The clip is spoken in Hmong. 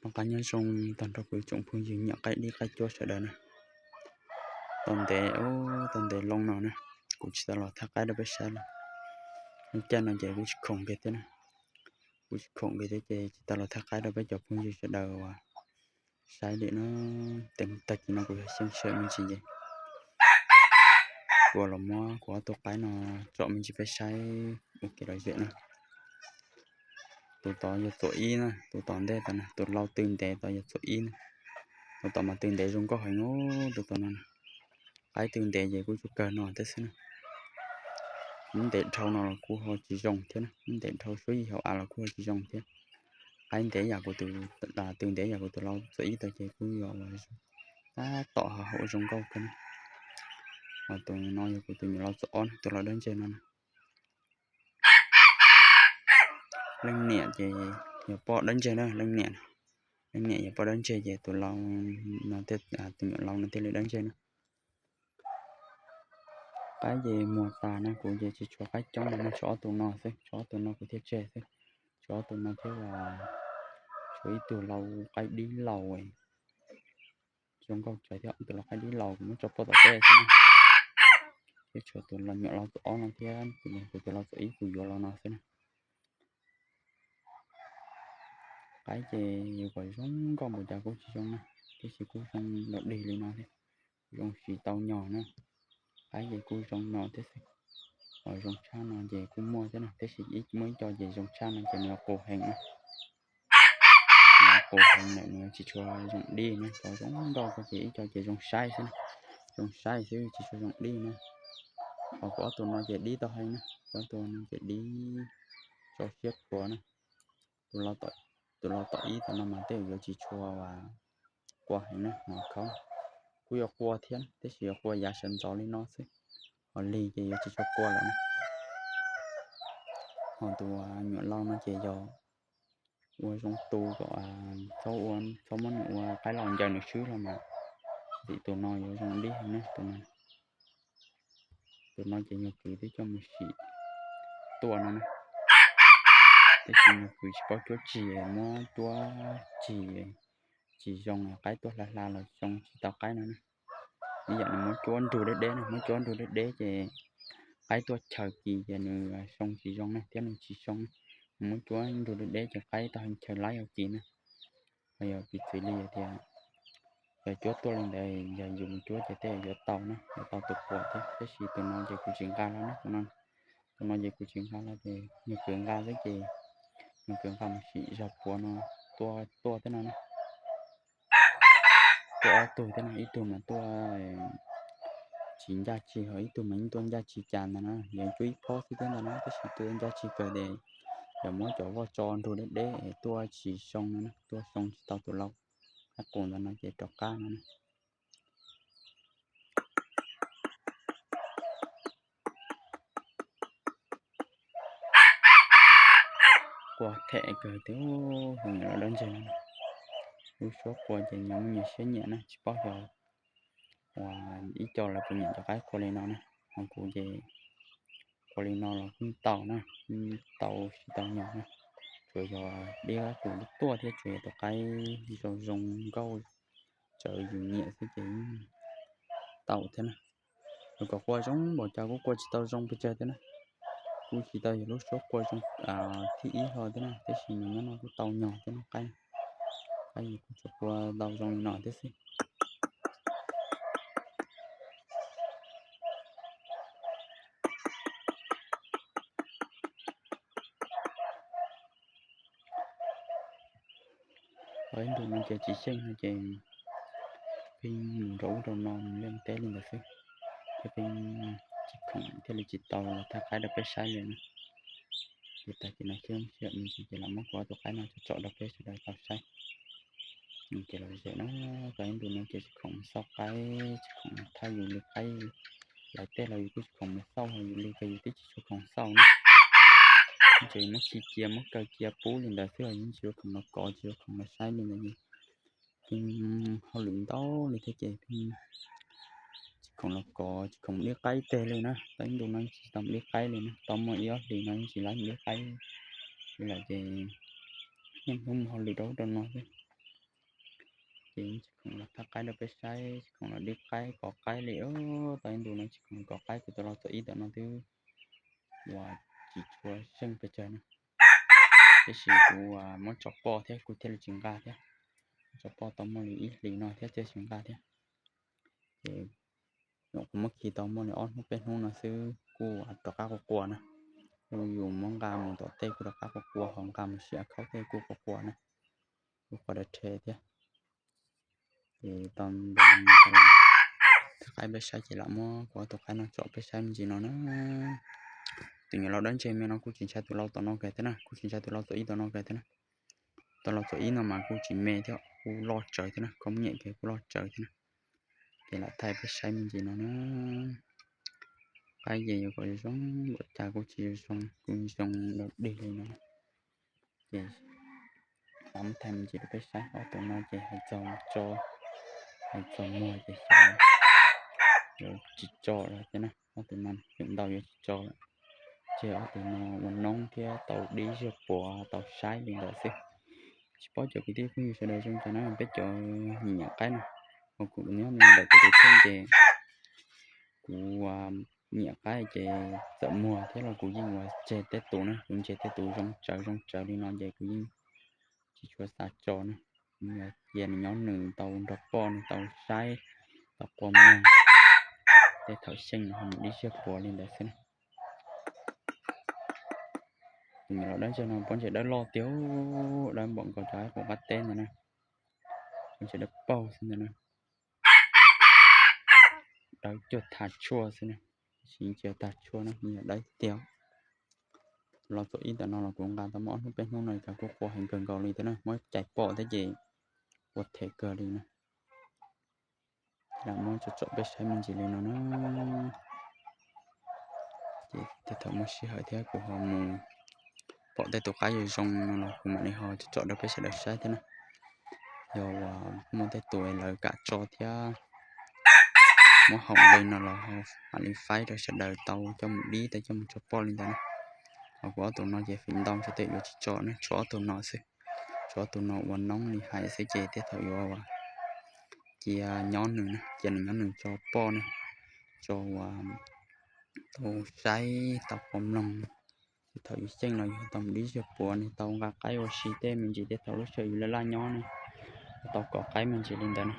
Noj qab nyob zoo tag nrho kuv tsoom phooj ywg nyiam qaib dib qaib cuab sawv daws na. Tau ntev, tau ntev loo no na, kuv tsis tau los thaij qaib rau peb saib lawm. Lub caij no ces kuv tsis khoom kiag thiab na, kuv tsis khoom kiag thiab ces tsis tau los thaij qaib rau peb cov phooj ywg sawv daws uas saib li na. Tag kis no kuv yog xyeej sawm me ntsis ces kuv los muab kuv ob tug qaib no tsom me ntsis peb saib ua kev lom zem na. Tus tod yog txuam ib na, tus tom ntej tod na, tus lau tw ntev tod yog txuam ib na. Tus tom mas tw ntev zoo nkauj heev, tus tom no na. Qaib tw ntev ces kuj tsuas kawg no thiab xwb na. Kuv ntev dhau no los kuj ho tsis zoo thiab na, ntev dhau suab yig hauv av los kuj ho tsis zoo thiab. Qaib ntev yam kuv tus, tw ntev yam kuv tus lau txuam ib tod ces kuj yog tab tom ho haum zoo nkauj kawg na. Ho tus no yog kuv tus nyuam lau txuam ob na, tus lau dawb ntseg no na. Leej niam ces yog poj dawb ntseg na, leej niam, leej niam yog poj dawb ntseg ces tus lau no, tus nyuam lau no thiaj li dawb ntseg na. Qaib ces muag tas na, kuv ces tsis tshuav qaib coob no, tshuav ob tug no xwb, tshuav ob tug no kuv thiaj tseg xwb. Tshuav ob tug no thiab, tshuav ib tug lau qaib dib laus zoo nkauj tsawv thiab, tus lau qaib dib laus kuv muab tso puag tom teb xwb na. Thiab tshuav tus nyuam lau txuam ob no thiab, kuv tus lau txuam ib kuv yuav los no xwb na. Qaib ces yus kom zoo nkauj npaum cas kuj tsis zoo na, tiam sis kuj zoo los dig li no thiab, zoo siv tau nyog na. Qaib ces kuj zoo no thiab xwb, ho zoo tshaj no ces kuj muaj thiab na, tiam sis muaj ib co ces zoo tshaj no ces nws qus heev na. Nws qus heev lawm nws tsis tshua zoo dib na, cov zoo nkauj ko ces ib co ces zoo saib xwb na, zoo saib xwb tsis tshua zoo dib na. Ho kuv ob tug no ces dib tau heev na, kuv ob tug no ces dib tso siab qhuav na. Tus lau tom ib tom no mas tej zaum yuav tsis tshua qua heev na, mas khaub kuj yuav qua thiab tiam sis yuav qua yav sawv ntxov li no xwb, ho lig ces yuav tsis tshua qua lawm na. Ho tus nyuam lau no ces yog ua zoo tu kom txhob muab nws ua qaib laus ncaws nws swb los mas, vim tus no yuav zoo dib heev na tus no. Tus no ces nyuag kwv twb coj mus sim tuaj no na, tiam sis nyuag kwv tsis paub cuab tsis, muab cuab tsis, tsis zoo, qaib tuaj hla hla los zoo tsis tau qaib no na. Ib yam nws muab cuab nrug deb deb na, muab cuab nrug deb deb ces qaib tuaj chaws kis ces nws zoo tsis zoo na thiab nws tsis zoo. Nws muab cuab nrug deb deb ces qaib tau heev chaws laib hauv kis na. Ho yog piv txwv li tias yog cuab tuaj li ntawd, yog yus mus cuab ces tej yuav tau na, yuav tau tus puas thiab, tiam sis tus no ces kuv tsis nqa los na, tus no ces kuv tsis nqa los ces nyuag kwv nqa xwb ces nyuag kwv nqa mus sim zog puav no tuaj tuaj thiab no na. Tuaj ob tug thiab no, ib tug mas tuaj tsis ncaj tsis, ho ib tug mas yeej tuaj ncaj tsis cas ntag na, yeej cuab ib phob xwb thiab ntag na, tiam sis tuaj ncaj tsis kawg ces yog muab cov voj tso nrug deb deb es tuaj tsis zoo no na, tuaj zoo tsis tau tus lau qaib qus ntawd no ces rov qab no na. Qua them kawg tiag, tus nyuam lau dawb ntseg no, lub suab qua ces nyias muaj nyias siab nyiam na, tsis paub xyov ua ib co lawv puas nyiam cov qaib qua li no na. Ho kuv ces qua li no los kuj tau na, tau siv tau nyog na, tsuas yog dib qaib qus lub tuaj thiab tsuas yog tus qaib zoo zoo nkauj txawv yus nyiam xwb ces tau thiab na. Yus kom qua zoo npaum cas kuj qua tsis tau zoo pes tsawg thiab na. Kuj tsis tau yog lub suab qua zoo thib ib hlo thiab na, tiam sis nws nyob no kuj tau nyog thiab na, qaib, qaib kuj tsuas qua tau zoo li no thiab xwb. Tau ib ntu no ces tsis xyeej no ces pheej mus rau ub rau no mus liaj teb li ntawd xwb, ces pheej tsis khoom thiaj li tsis tau los thaij qaib rau peb saib li na. Ces tag kis no xyeej sij hawm me ntsis ces los muab kuv ob tug qaib no tsom tsom rau peb sawv daws tau saib. Ces lom zem na, tau ib ntu no ces tsis khoom mus xauj qaib, tsis khoom mus thaij yus li qaib, lawv tej los yus kuj tsis khoom mus xauj, ho yus li ces yus twb tsis tshua khoom xauj na. Ces muab khi cia muab kaw cia pub li ntawd xwb, yeej tsis tshua khoom los kov, tsis tshua khoom los saib li ntawd. Pheej hauj lwm ntau li thiab ces pheej tsis khoom los kov, tsis khoom dib qaib teg li na. Tau ib ntu no tsis tau dib qaib li na, tau muaj ib ob hlis no yeej tsis laib dib qaib li lawm ces yeej hnub mus hauj lwm rau ub rau no xwb. Ces tsis khoom los thaj qaib rau peb saib, tsis khoom los dib qaib kov qaib li. Tau ib ntus no tsis khoom kov qaib, kuv tus lau txom ib ntawm no twb uas tsis tshua seej pes tsawg na. Tiam sis kuv muab tso poj thiab kuv thiaj li tsis nqa thiab. Tso poj tau muaj li ib hlis no thiab thiaj tsis nqa thiab. Ces nyuam qhuav muab khi tau muaj li ob hnub peb hnub no xwb kuj rov qab qua qua na. Kuj yus muab nqa mus tom tej kuj rov qab qua qua, ho nqa mus sia khaub tej kuj qua qua na. Kuj qua dawb rhe thiab. Ces tau ntawd, thaj qaib peb saib ces lam muab kuv ob tug qaib no tsom peb saib me ntsis no na. Tus nyuam lau dawb ntseg me no kuj tsis ntshai tus lau tom no kiag thiab na, kuj tsis ntshai tus lau txom ib tom no kiag thiab na. Tus lau txom ib no mas kuj tsis me thiab, kuj loj tsawv thiab na, koj muab nyem kiag kuj loj tsawv thiab na. Ces lam thaij peb saib me ntsis no na. Qaib ces yuav kom zoo npaum cas kuj tsis zoo, kuj zoo dog dig li no. Ces lam muab thaij me ntsis rau peb saib, ob tug no ces hais txog tso, hais txog muag ces xyov yuav tsis tso lawm thiab na. Ob tug no feem ntau yuav tsis tso lawm. Ces ob tug no ua noob thiab tau dib ziag puav tau saib li ntawd xwb. Tsis paub cov kwv tij phooj ywg sawv daws zoo cas na, peb cov nyiam nyiam qaib no, uas kuv nyob ntawm tus tus kheej ces kuv nyiam qaib ces txawm muag thiab los kuv yeej ua tseg tej tus na, kuv ntseg tej tus zoo tsawv zoo tsawv li no ces kuv yeej tsis tshua xav tso na. Cia nws nyob nws tau nrog poj nws tau saib, tau qua muag, tej thaum xyeej ho mus dib ziag puav li ntawd xwb na. Tus nyuam lau dawb ntseg no pob ntseg dawb loj tiag, dawb npaum nkaus cov qaib quav qab teb ntawd na. Pob ntseg dawb paug xwb ntawd na. Dawb cuag thav tshuaj xwb na. Sis ntsia tag tshuaj na, nws yog dawb tiag. Tus lau txom ib ntawm no los kuv nqa tau muaj ob hnub peb hnub no cas kuj qua heev kawg nkaus li thiab na, muab cais pom thiab ces ua them kawg li na. Lam muab tsom tsom peb saib me ntsis li no na. Ces tej thaum muaj sij hawm thiab kuv ho mus pom tej tus qaib zoo zoo no los kuv mam li ho tsom tsom rau peb sawv daws saib thiab na. Yog uas muaj tej tus lawv kam tso thiab muab hoom li no los mam li faib rau sawv daws tau coj mus dib tau coj mus tso poj li ntawd na. Ho kuv ob tug no ces feem ntau sawv daws yuav tsis tso na, tshuav ob tug no xwb. Tshuav ob tug no ua noob li hais xwb ces tej thaum yuav ua cia nyob nws na, cia nws nyob nws tso poj na, tso ua tau saib tau qua mloog. Tej thaum yuav xyeej los yog tau mus dib ziag puav ne, tau nqa qaib ua si tej me ntsis tej thaum lub sij hawm yus laj laj nyob ne, tau kov qaib me ntsis li ntawd na.